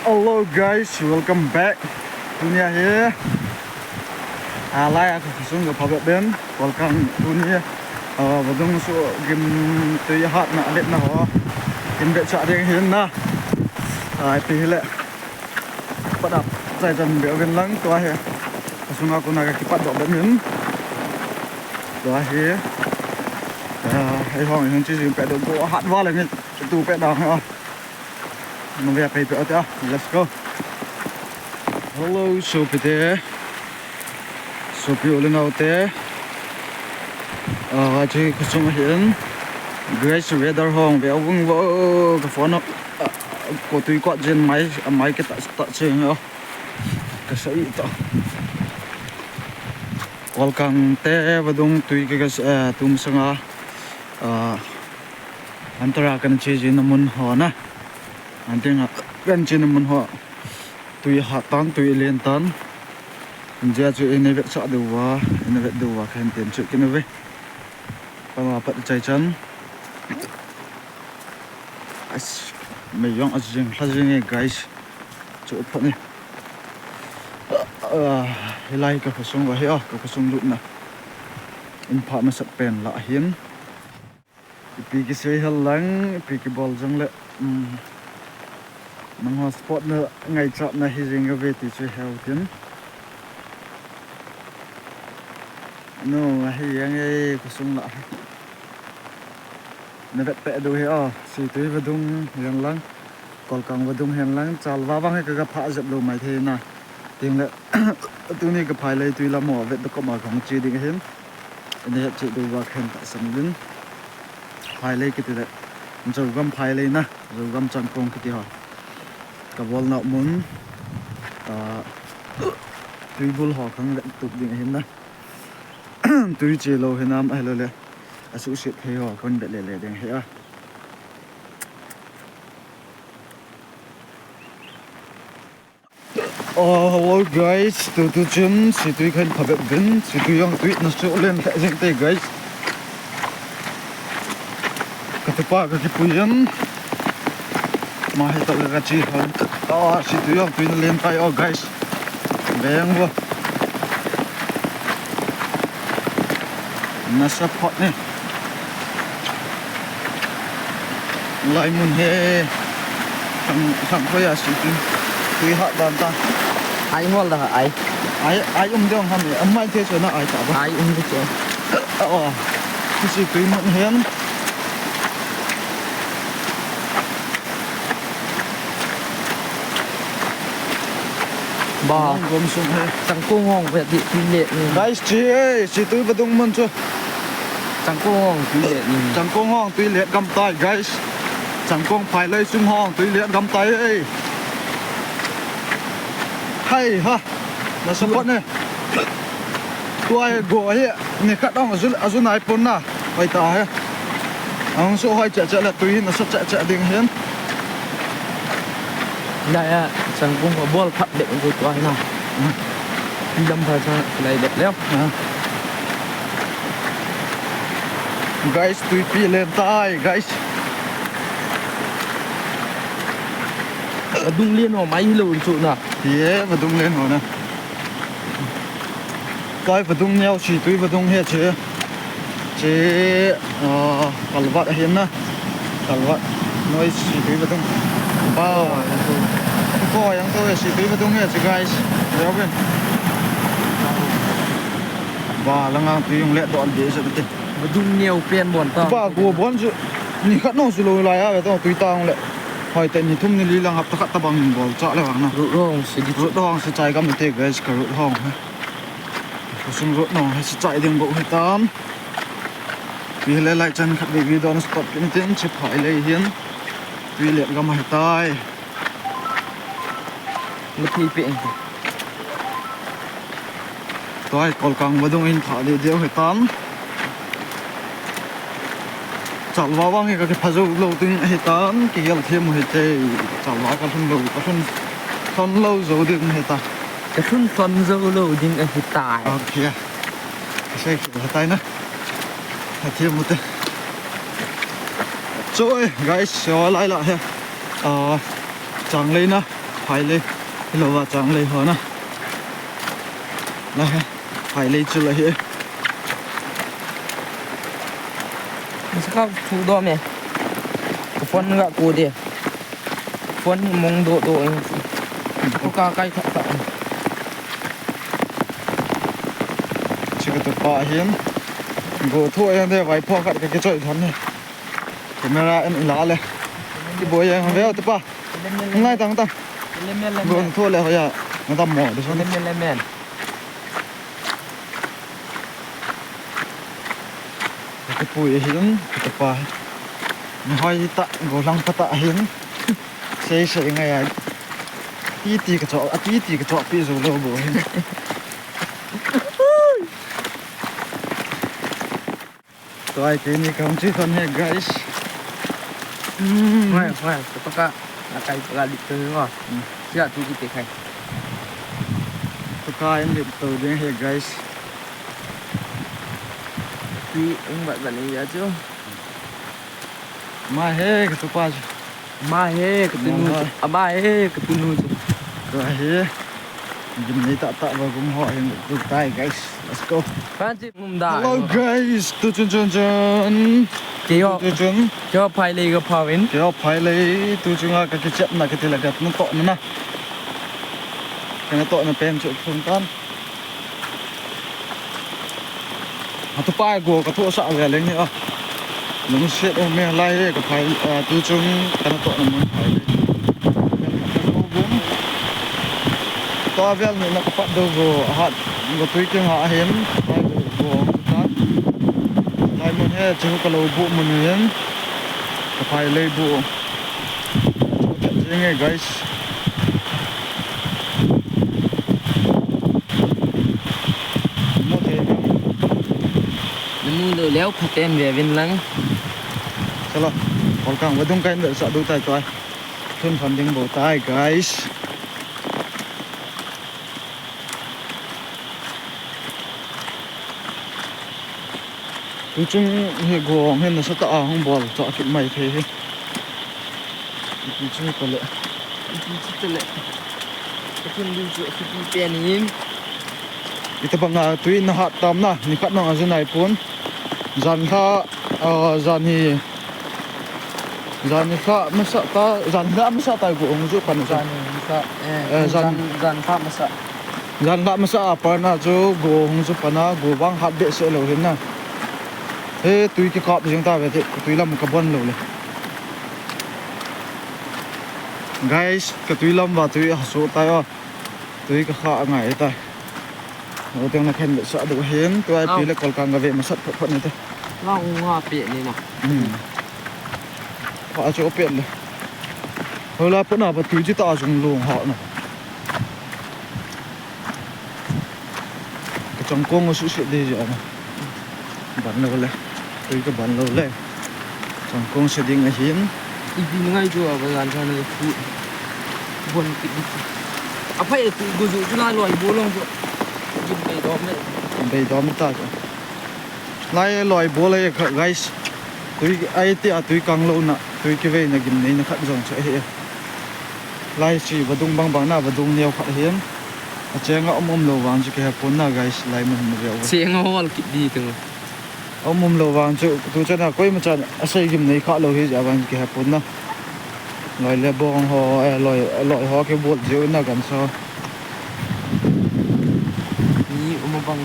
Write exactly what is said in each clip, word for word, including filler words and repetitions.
Hello guys, welcome back. Tunia hi, ah, lai a ka khosung ka phabep ben. Welcome tunia. Ah, vadung su gim tui hatna aletna ho. Kin be cha ding hin na. Ah, pi hile. Pat ap chai chan be uvin lang tua hi. Khosung a kona ka kipat doh ben min. Tua hi. Ah, ei hong hin chi jing pe do go hat va le min. Tu pe dang ha. Nung via pei pe ata. Let's go. Hello, sopi te. Sopi u le nao te. Ah, chi khosung hin. Guys, weather hong ve uving vo ka phone. Ah, ko tui ko jin mai, mai ke ta ta che nga. Ka sa i ta. Kolkang te vadung tui ke ka, eh, tum sanga. Ah, antara kan che jin mun ho na. Antenga kan che mun ho. Tui hat tan, tui len tan. Jia chu ina vet sa deuva, ina vet deuva khen ten chu kin ve. Pama pat chai chan. As, mei jong a jing hla jing e, guys. Chu phat ni. Ah, hilai ka khosung va hi a, ka khosung lutna. In pha masat pen la hin. Ipi kisei hel lang, ipi kibol jong le, um, nangho support na ngaichatna hi jing uve ti chu heu tin. No, ahi jeng e, khosung la. Na vet pe du hi a, Situi vadung hihen lang, Kolkang vadung hihen lang, Chalwa vang hi ka, ka pha jep lou mai thei na. Tin le, tuni ka phai lei tui lam ho, vet da koma kong chi ding hin. Ina het chi du va khen ta sam din. Phai lei kiti le, Zogam phai lei na, Zogam Changkong kiti ho. Ka bol na mun, ah, tui bul ho kang vet tup ding hin na. Tui che lou hinam ahilou le. Asuhset thei ho kon vet le le ding hi a. Oh, hello guys, tu tu chun Situi khan phabep bin, Situi jong tui na su len le jeng te guys. Ka tupa ka kipui jin. Ma hi ta ka chi hon. Ah, Situi jong tui na len tai, oh guys. Veng vo. Nasa phot ni. Lai mun hi. Sang, sang ko ya Situi. Tui hat dan ta. Ai ngol da ai. Ai, ai um dong ham. Am mai te chu na ai ta ba. Ai um de chu. Oh. Situi mun hihen. Ba. Gom sung he. Changkong hong vet di tui let ni. Guys, chi e, Situi vadung mun chu. Changkong hong tui let ni. Changkong hong tui let gam tai, guys. Changkong phai lei sung hong tui let gam tai e. Hai ha. Na support ne. Tua hi go hi, ni khat ong azu, azu nai pon na, hoi ta hi. Ang su hoi che che le tui na sa che che ding hin. Lai a, Changkong a bol phap dek gu tua hi na. Hmm. Pi lam pha sa, lai dek le. Ah. Guys, tui pi len tai, guys. Adung len ho mai hi lou chu na. Ye, adung len ho na. Tua vadung neo Situi vadung hi che. Che, ah, kalvat ahin na. Kalvat. Noi Situi vadung. Ba. Ko yang to Situi vadung hi che, guys. Leo ben. Ba, langa tui jong le don de sa te. Vadung neo pen bon ta. Ba, ko bon chu. Ni khat no chu lou lai a ve to tui tang le. Hoi te ni thum ni li lang hapta khat tabang bol cha le vang na. Rut hong si di chu. Rut hong si chai gam te guys ka rut hong. Khosung rut no hi si chai ding bou hi tam. Pi le lai chan khat video na stop kin tin chi phai lei hin. Tui let gam hi tai. Lupi pe. Tua hi Kolkang vadung in pha deh deh hi tam. Chalwa vang hi ka kipha jou lou ding hi tam, kigel them u hi te. Chalwa ka lhun lou, ka lhun lhon lou jou ding hi ta. Ka lhun lhon jou lou ding hi ta. Okay. Ka sei hi tai na. Ka them u te. Choi, guys, so lai la he. Ah, chang lei na. Phailei, hilou va Changlei ho na. La he, Phailei chu la hi. Masa ka thu do me. Ka phone ga ko de. Phone hi mong do do. Ko ka kai kha kha. Chi ka tu pa hin. Go thu a de vai pho khat ka kichoi than ni. Camera en ila le. Ki boi yang ve tu pa. Ngai tang tang. Go thu le ho ya. Ngai tam mo de son. Ka pui hin, ka pa. Ni hoi ta, go lang pa ta hin. Sei sei ngai ai. Ti ti ka cho, a ti ti ka cho pi zo lo bo hin. Tua ai ke ni kam chi ton he, guys. Hmm. Hoi, hoi, ka pa ka. Na kai pa ka dik to ho. Hmm. Sia tu ki te khai. Tu ka in dik to ding he, guys. Ti ung bat bat ni ya chu. Ma he, ka tu pa chu. Ma he, ka tu nu chu. Ma he. A ma he, ka tu nu chu. Ka he. Gimnei tah tah va gum ho hin tu tai, guys. Let's go. Kan chi ngum da. Hello, guys. Tu chun chun chun. Kei ho. Tu chun. Kei ho Phailei ka phauvin. Kei ho Phailei. Tu chunga ka kichep na ka ti la ka na to na na. Ka na to na pen chu phun tan. Atu pa go ka tho sa ve leng ni a. Lungset e me lai he ka phai, a, tu chung ka na to na mun phai le. Ka lo bum. Ta vel ni na ka pat do go hat go tui king ha hin phai go go ta. Lai mun he chu ka lo bu mun hin. Ka Phailei bu. Chu ka jing e, guys. Mu thei vang. Na mu lou leu phaten ve vin lang. Chalo, Kolkang vadung ka in ve sa du tai tua. Thun thon ding bo tai, guys. Tu chung hi go hong hin nasa ta a hong bol cha kit mai thei hi. Ipi chu ko le. Ipi chu te le. Ka chun du chu a kipi pen in. Ita banga tui na hat tam na, ni khat nong a zin ai pun. Zan kha, a, zan hi. Zan hi kha masa ta, zan hi masa ta go hong zu pan. Zan hi masa, eh, eh, zan, zan, zan kha masa. Zan kha masa a pan a chu go hong zu pan a, go bang hat be se lo hin na. He tui ki kap jing ta ve te, tui lam ka bon lo le. Guys, ka tui lam va tui a su tai o. Tui ka kha a ngai tai. Lo teng na khen sa du hin, tu ai pi le Kolkang ka ve masat phot phot ni te. La u nga pe ni na. Hmm. Kha chu pe le. Ho la pa na pa tui chi ta jung lung ha na. Ka changkong a suhset ding jeh a na. Ban lou le. Tui ka ban lou le. Changkong se ding ahin. Ipi ngai chu a ba jan sa na khu. Bon ki di. A phai tu go ju chu la loi bo long chu. Gim bei dom le. Bei dom ta chu. Lai loi bo le kha, guys. Tui ai ti a tui kang lou na. Tui kivei na gimnei na khat jong chu ahi. Lai si vadung bang bang na vadung neo khat hin. A chenga um um lou vang chu kihe pon na, guys, lai mun mu veu. Chenga hol kit di tu. Um um lou vang chu tu chana koima chan a sei gimnei kha lou hi ja vang kihe pon na. Loi le bong ho, eh, loi, loi ho kibol jiu na kan so. Ni um a bang.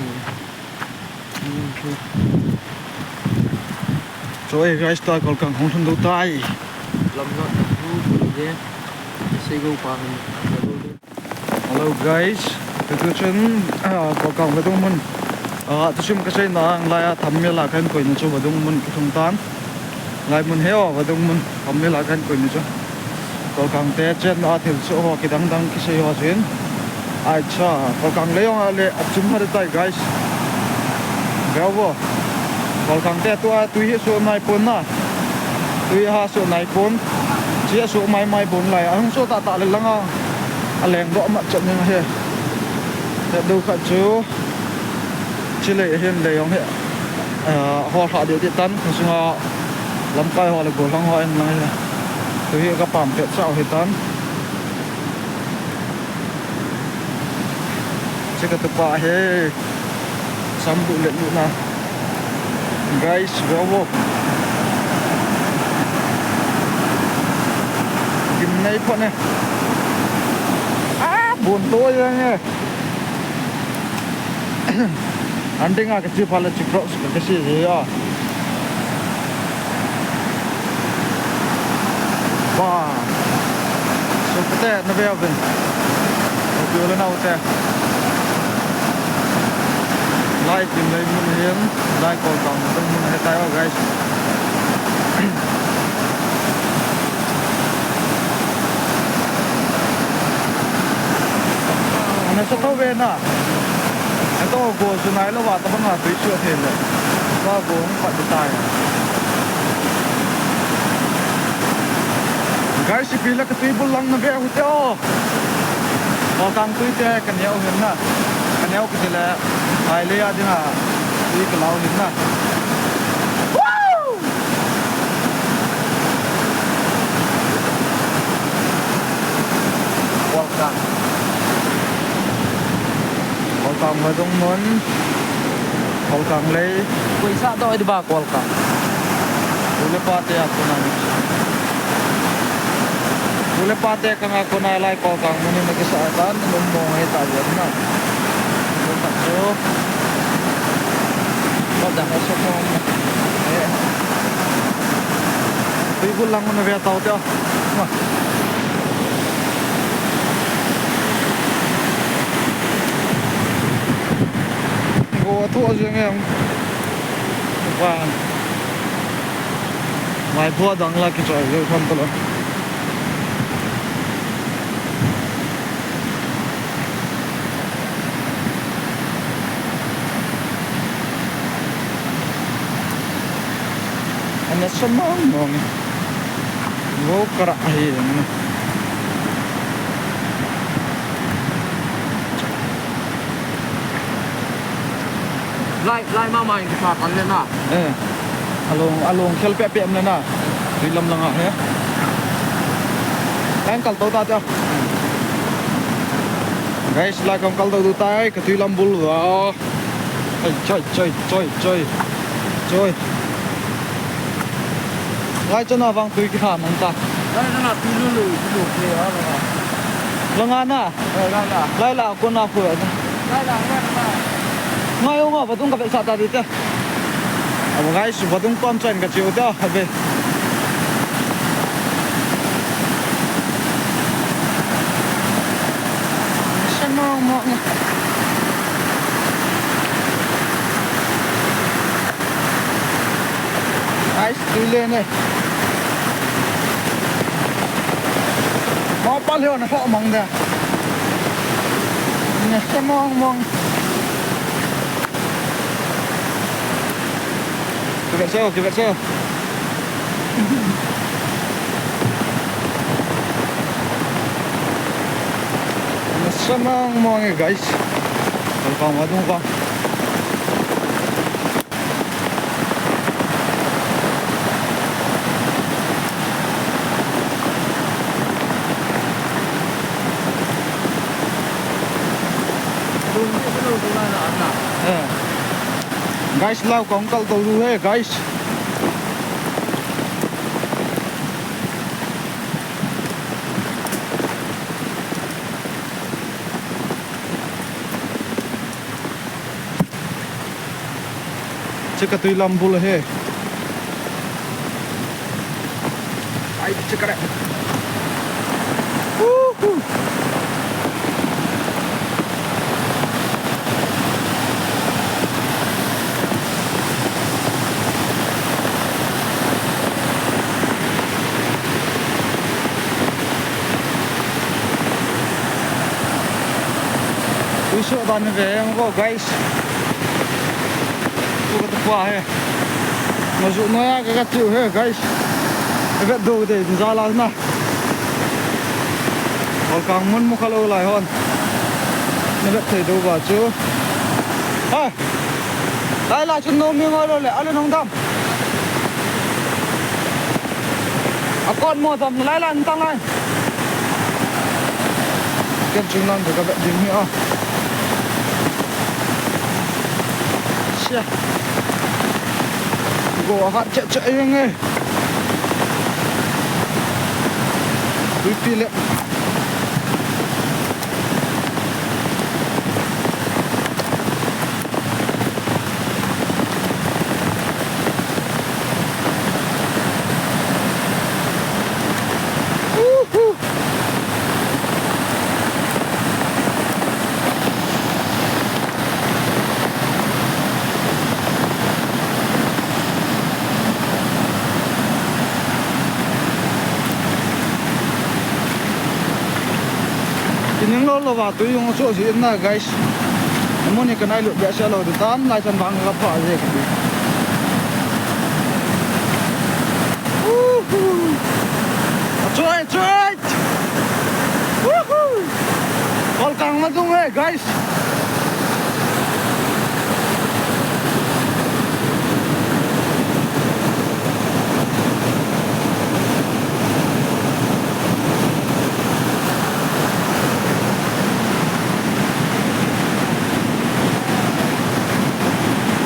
Ni. Chu e guys, ta Kolkang hung lhun dou tai. Lam na tu tu je. Sei go pa hin. Hello guys, tu tu chun, ah, Kolkang vadung mun. Ah, tu chun ka sei na ang lai a thumbnail a kan koi na chu vadung mun ka thung tan. Lai mun hi o, vadung mun thumbnail a kan koi na chu. Kolkang te chen a thil chu ho kidang dang kisei ho chin. Ai cha, Kolkang le jong a le a chum ha tai guys. Veu vo. Kolkang te tu a tui hi su nai pon na. Tui ha su nai pon. Chi a su mai mai pon lai. Ahung su ta ta le lang a. A leng doh mat chat ning he. Te do khat chu. Chi le hin le jong he. Ah, ho hla de de tan. Sunga lamkai ho le gollhang ho en lang he. Tui hi ka pam pet sa hi tan. Katupa he. Sambu le luna. Guys, bravo. Gimnei pho ne. Ah, bun to yang e. Anding a kachi phala chi cross ka kasi je ya. Wow. So, pate, na ve uvin. Okay, wala na ute. Lai Gimnei mun hin, lai Kolkang mun hin, hetai o, guys. Ana sa tho ve na. Ato go chu nai lou va, tabang a tui chu a thei le. Va go hung pat tai. Guys, ipi le ka tui bul lang na ve u te o. Kolkang tui te ka neo hin na. Ka neo kiti le, ai le a ding a tui ka lau hin na. Woo! Kolkang. Kolkang vadung mun. Kolkang lei. Koi sa to di ba Kolkang. Ule pate a kona ni. Ule pate ka nga kona lai Kolkang mun ni na kisa tan num mo ngai ta yan na. Ko ta so. Ko da so mo. Eh. Tui bul lang na ve tau te. Ma. Go a thu a jeng em. Vang. Mai bua dang la kichoi jeng tham talo. Ana sa mong mong. Wo kara ahi na. Lai, lai mama in kisa tan le na. Eh. Along, along khel pe pe am le na. Tui lam lang a he. Lai kal to ta ta. Guys, lai kong kal to tai, ka tui lam bul va. Choi, choi, choi, choi, choi. Choi. Lai chana vang tui kiha mang ta. Lai chana tui lu lu, tui lu ke, ha, la. Langa na. Lai la. Lai la, kona khu. Lai la, lai la. Ngai o nga, vadung ka veksa ta di te. Abo guys, vadung pam chan ka chiu ta, abe. Sa mong mong. Guys, tui le ne. Mo pa leo na ho mang da. Ne sa mong mong. Kivet seo, kivet seo. Nasa mong mong e, guys. Ang pang madung pa. Guys, lau kong kal to lu he, guys. Chika tui lam bul he. Ai, chika re. Woohoo. Tui so dan ve vo, guys. Tu ka tu pa he. Ma ju noya ka ka tiu he, guys. Vet do de jala na. Kolkang mun mu kha lou lai hon. Na vet thei dou ba chu. Ha. Lai lai chun no mi ngo lou le, alu nong dam. A kon mo dam lai lai tang lai. Ken chung nang ka vet ding hi a. Go ahat cheh cheh jeng e. Tuipi le. Kining lou lou va tui jong chu jin na, guys. Amuni kanai lut behseh lou, tu tam lai chan vang ka pha je. Woohoo! Achoi, achoi! Woohoo! Kolkang ma dung e, guys.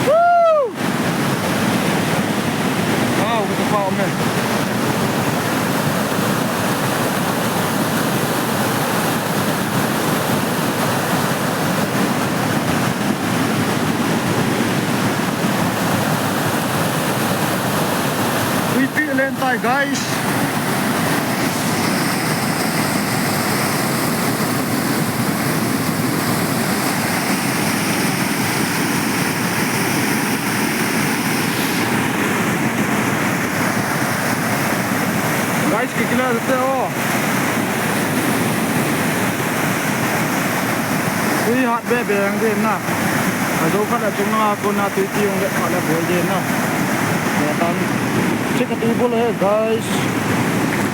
Woo! Wow, kita pa ume. Tuipi len tai, guys. Guys, kikila te o. Tui hat be be ang din na. Ajo khat achung na ko na tui ti ong le khat le bol din na. Ya tan. Check tui bol e, guys.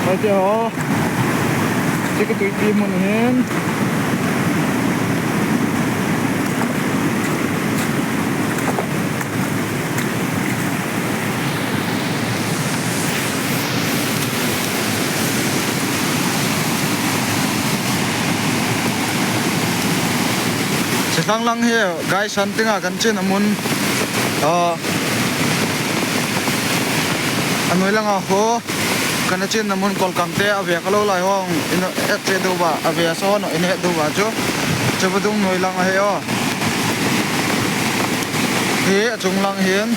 Hai te ho. Check tui ti mun hin. Chithang lang hi, guys, hunting a kan chen a mun, ah, anoi lang a ho, kan chen a mun Kolkang te a ve ka lo lai hong, in et che do ba, a ve sa hon, in et do ba chu, chu ba dung noi lang a he o. Hi, achung lang hin.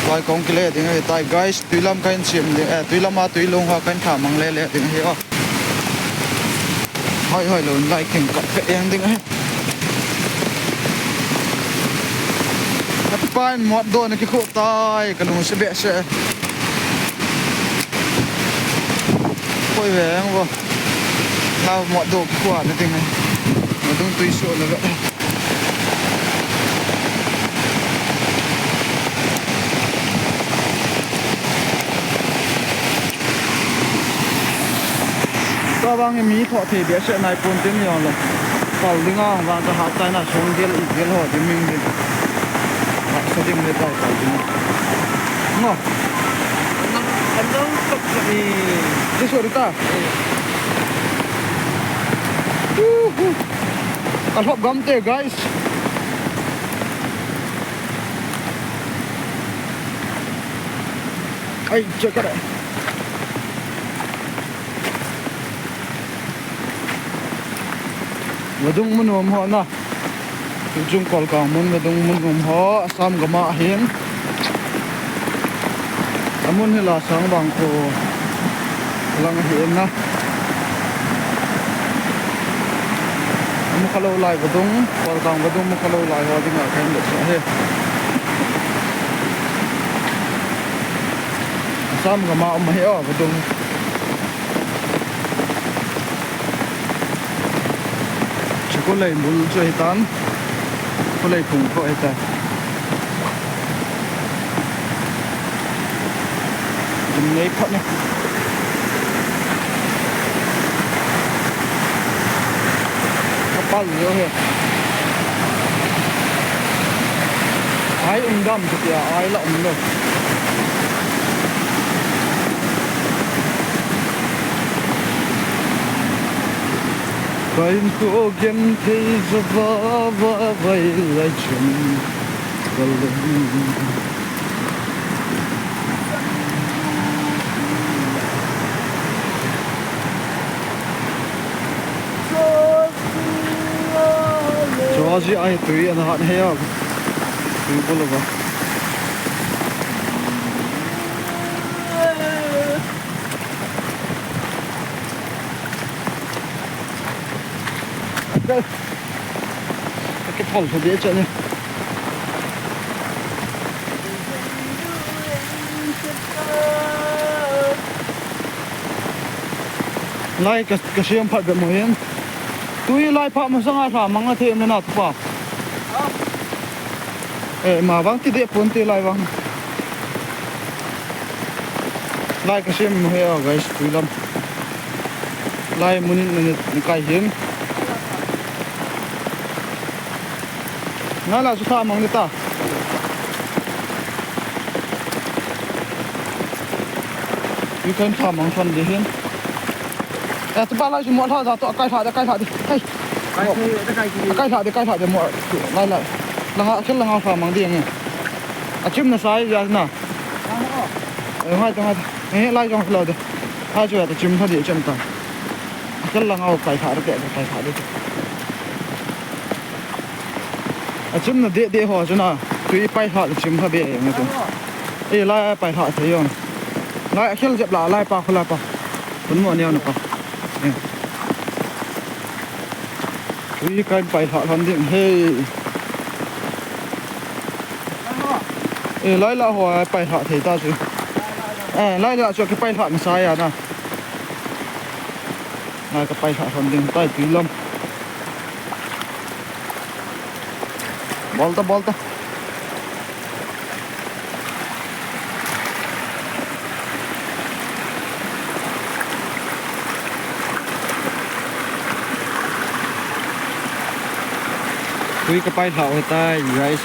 Vai kong kile ding ahi tai, guys. Tui lam kahin sim ding, eh, tui lam a tui long ho kahin tha mang le le ding ahi o. Hoi, hoi, lo lai keng kat pe eng ding ahi. Ati pa in mot do na kikhu tai, ka lung se behseh. Hoi ve ang vo. Nau mot do kikhu na ding ahi. Mo dung tui so na ve. Tua vang mi tho thei behseh nai pon tin jong le. Pal ding a vang ka hat tai na song gel i gel ho ding ming ding. Haksa ding le tai pal ding. Ngo. Anang, anang tok sa ni. Di sorry ta. Eh. Woohoo. Ka lhop gam te, guys. Ai, check it out. Vadung mun nom ho na. Tuchung Kolkang mun vadung mun nom ho, Assam gam a hin. Amun hi la sang vang ko lang hi na. Amu kha lo lai vadung, Kolkang vadung mu kha lo lai ho ding a kan le sa he. Assam gam a um hi o vadung. Chukulei mun chu hi tan. Kulei phung ko hi ta. Jum nei phat ne. Kapal lio he. Ai um dam chu tia ai la um lo. Kain ko gen thei java va vai lai chun. Kalung. George ai tui ana hat he a. Tui bol a. Ka kithol thou deh cheh ni. Lai ka, ka siam phat bep mo hin. Tui lai pha masang a lha mang a the me na tu pa. Eh, ma vang ti deh pon te lai vang. Lai ka siam mo he a, guys, tui lam. Lai munin na, na kai hin. Ngai la chu tha mang ni ta. Tui kan tha mang than di hin. Eh, tu pa lai chu mo tha ja to kai tha de, kai tha de. Hei. Kai thei, ta kai thei. Kai tha de, kai tha de mo. Lai lai. Langa, khel langa tha mang di nge. A chim na sai ja na. Eh, ngai ta, ngai ta. Eh, lai jong lo de. Hai chu ta chim tha di chen ta. Khel langa kai tha de, kai tha de. A chim na deh deh ho chu na, tui pai lha le chim lha be jong chu. E lai pai lha thei jong. Lai a khel jep la, lai pa khu lai pa. Kun mo neo na pa. E. Tui kai pai lha lhon ding he. E lai la ho pai lha thei ta chu. E lai la chu ki pai lha na sa ya na. Lai ka pai lha lhon ding tai tui lam. Bol ta, bol ta. Tui ka pai lha u tai, guys.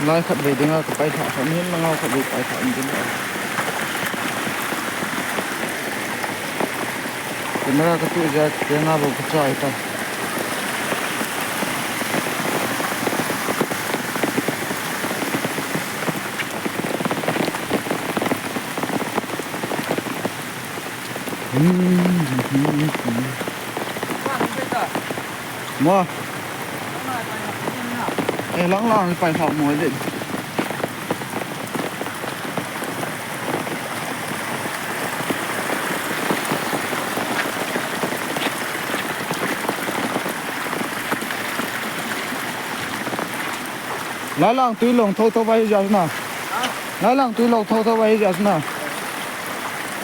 Lai khat vei dinga ka pai lha, khat hin langa khat vei pai lha in ding. Camera ka tu ja, camera bo ka chai ta. Hmm, hmm, hmm, hmm. Mo. Eh, lang lang, pai thak mo le. Lai lang tui long tho tho vai ja na. Lai lang tui long tho tho vai ja na.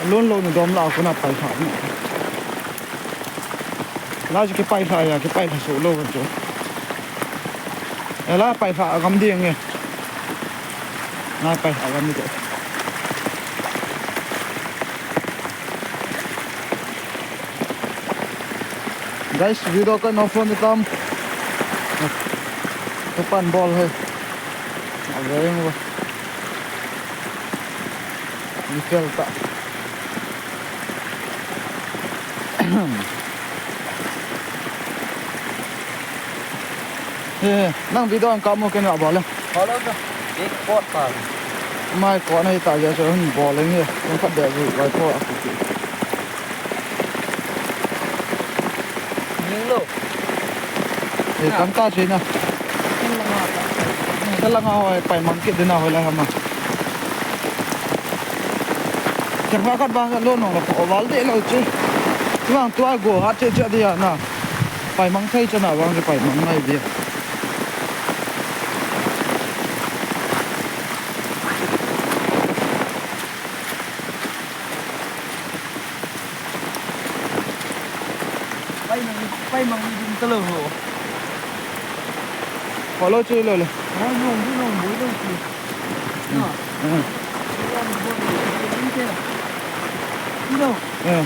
Lon lo ni dom la ko na pai thak ni. Lai chu kipai lha ya, kipai lha soh lou chu. Ela pai lha gam ding e. Lai pai lha gam ding. Guys, video kan off ni tam. Ka pan bol he. Aveng va. Ni kel ta. Eh, nang video ang kamo kena bol le. Follow the big pot pa. Mai ko na ita ja so hin bol le nge. Ang khat de ju vai ko a ku. Ning lo. Eh, kan ta che na. Kan la nga hoi pai mang kit dina hoi lai hama. Chang khat ba lo nong la ko val de lo che. Tuang tua go ha che che dia na. Pai mang thei chana vang chu pai mang ngai dia. Pai mang, pai mang ni din talo ho. Follow che lo le. Ho nong bu nong bu lo che. Hmm. Hmm. Hello. Eh.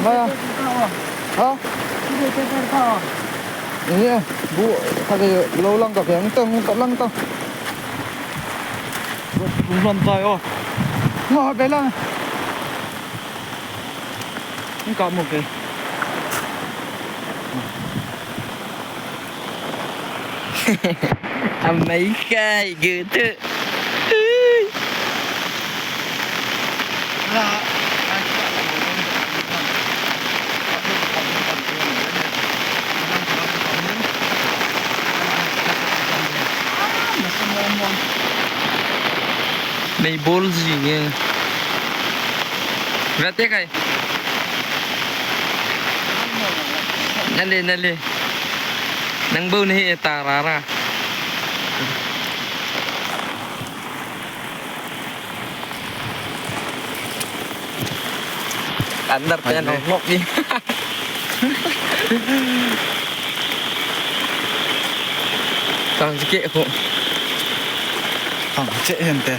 Maya. Ha? Eh, bu, kha ke lo lang ka beng tang, ka lang tang. Tung lam tai o. Ngo be lang. Ka mu ke. Amai kai gitu. Mei bol jing e. Vete kai. Nale, nale. Nang bou nahi e, tarara. Under pen hong ngop ni. Tang che ko. Tang che hen te.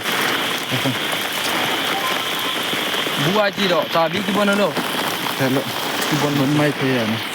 Bu ai ti do, ta bi ki bon lo. Te lo. Ki bon non mai pe ya ni.